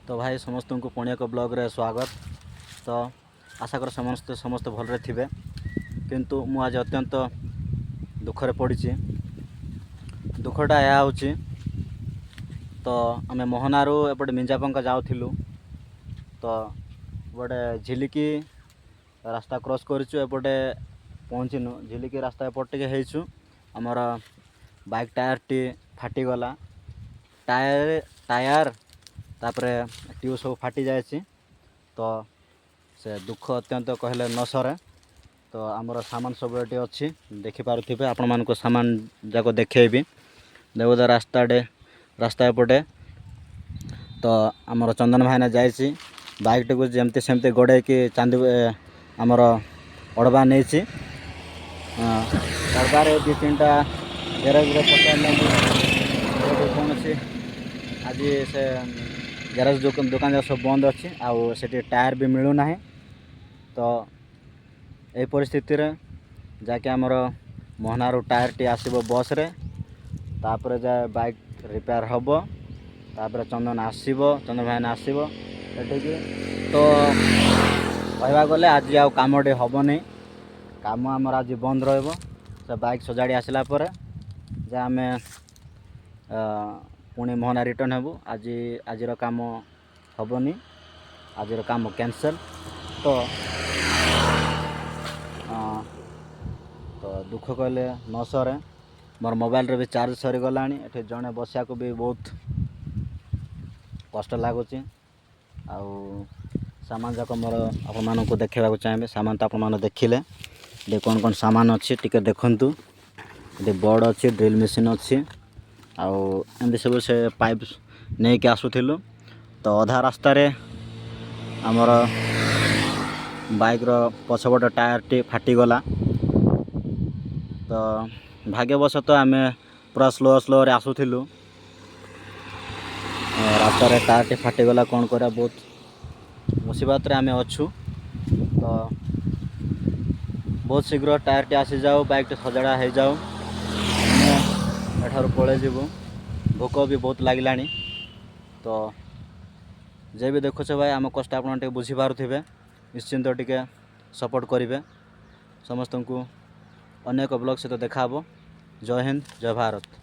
ତ ଭାଇ, ସମସ୍ତଙ୍କୁ ପୁଣି ଏକ ବ୍ଲଗ୍ରେ ସ୍ୱାଗତ। ତ ଆଶା କର ସମସ୍ତେ ସମସ୍ତେ ଭଲରେ ଥିବେ। କିନ୍ତୁ ମୁଁ ଆଜି ଅତ୍ୟନ୍ତ ଦୁଃଖରେ ପଡ଼ିଛି। ଦୁଃଖଟା ଏହା ହେଉଛି, ତ ଆମେ ମୋହନାରୁ ଏପଟେ ମିଞ୍ଜାପଙ୍କା ଯାଉଥିଲୁ। ତ ଗୋଟେ ଝିଲିକି ରାସ୍ତା କ୍ରସ୍ କରିଛୁ, ଏପଟେ ପହଞ୍ଚିନୁ। ଝିଲିକି ରାସ୍ତା ଏପଟେ ଟିକେ ହେଇଛୁ, ଆମର ବାଇକ୍ ଟାୟାରଟି ଫାଟିଗଲା। ଟାୟାର, ତାପରେ ଟ୍ୟୁବ୍ ସବୁ ଫାଟି ଯାଇଛି। ତ ସେ ଦୁଃଖ ଅତ୍ୟନ୍ତ କହିଲେ ନ ସରେ। ତ ଆମର ସାମାନ ସବୁ ଏଠି ଅଛି, ଦେଖିପାରୁଥିବେ। ଆପଣମାନଙ୍କୁ ସାମାନ ଯାକ ଦେଖେଇବି। ଦେଖ, ରାସ୍ତାଟେ, ରାସ୍ତା ଏପଟେ। ତ ଆମର ଚନ୍ଦନ ଭାଇନା ଯାଇଛି, ବାଇକ୍ଟିକୁ ଯେମିତି ସେମିତି ଗଡ଼େଇକି ଚାନ୍ଦି ଆମର ଅଡ଼ବା ନେଇଛି। ଅଡ଼ବାରେ ଦୁଇ ତିନିଟା ଗ୍ୟାରେଜରେ ପଚାରିଲେ ଏଠି କୌଣସି ଆଜି ସେ ଗ୍ୟାରେଜ ଦୋକାନ ଯାକ ସବୁ ବନ୍ଦ ଅଛି ଆଉ ସେଠି ଟାୟାର ବି ମିଳୁନାହିଁ। ତ ଏହି ପରିସ୍ଥିତିରେ ଯାହାକି ଆମର ମୋହନାରୁ ଟାୟାରଟି ଆସିବ ବସ୍ରେ, ତାପରେ ଯାଏ ବାଇକ୍ ରିପେୟାର ହେବ, ତାପରେ ଚନ୍ଦନ ଆସିବ, ଚନ୍ଦନ ଭାଇନା ଆସିବ ଏଠିକି। ତ କହିବାକୁ ଗଲେ ଆଜି ଆଉ କାମଟି ହେବନି। କାମ ଆମର ଆଜି ବନ୍ଦ ରହିବ। ସେ ବାଇକ୍ ସଜାଡ଼ି ଆସିଲା ପରେ ଯେ ଆମେ ପୁଣି ମୋହନା ରିଟର୍ଣ୍ଣ ହେବୁ। ଆଜିର କାମ ହେବନି, ଆଜିର କାମ କ୍ୟାନସେଲ୍। ତ ଦୁଃଖ କହିଲେ ନ ସରେ। ମୋର ମୋବାଇଲରେ ବି ଚାର୍ଜ ସରିଗଲାଣି। ଏଠି ଜଣେ ବସିବାକୁ ବି ବହୁତ କଷ୍ଟ ଲାଗୁଛି। ଆଉ ସାମାନ ଯାକ ମୋର ଆପଣମାନଙ୍କୁ ଦେଖାଇବାକୁ ଚାହିଁବେ। ସାମାନ ତ ଆପଣମାନେ ଦେଖିଲେ। ଏଠି କ'ଣ କ'ଣ ସାମାନ ଅଛି ଟିକେ ଦେଖନ୍ତୁ। ଏଠି ବୋର୍ଡ଼ ଅଛି, ଡ୍ରିଲ୍ ମେସିନ୍ ଅଛି ଆଉ ଏମିତି ସବୁ। ସେ ପାଇପ୍ ନେଇକି ଆସୁଥିଲୁ, ତ ଅଧା ରାସ୍ତାରେ ଆମର ବାଇକ୍ର ପଛପଟ ଟାୟାରଟି ଫାଟିଗଲା। ତ ଭାଗ୍ୟବଶତଃ ଆମେ ପୁରା ସ୍ଲୋ ସ୍ଲୋରେ ଆସୁଥିଲୁ, ରାସ୍ତାରେ ଟାୟାରଟି ଫାଟିଗଲା। କ'ଣ କରିବା, ବହୁତ ମୁସିବତରେ ଆମେ ଅଛୁ। ତ ବହୁତ ଶୀଘ୍ର ଟାୟାରଟି ଆସିଯାଉ, ବାଇକ୍ଟି ସଜଡ଼ା ହେଇଯାଉ, ଆମେ ଏଠାରୁ ପଳେଇ ଯିବୁ। ଭୋକ ବି ବହୁତ ଲାଗିଲାଣି। ତ ଯେ ବି ଦେଖୁଛ ଭାଇ, ଆମ କଷ୍ଟ ଆପଣ ଟିକେ ବୁଝିପାରୁଥିବେ। ନିଶ୍ଚିନ୍ତ ଟିକେ ସପୋର୍ଟ କରିବେ। ସମସ୍ତଙ୍କୁ ଅନ୍ୟ ଏକ ବ୍ଲଗ୍ ସହିତ ଦେଖା ହେବ। ଜୟ ହିନ୍ଦ, ଜୟ ଭାରତ।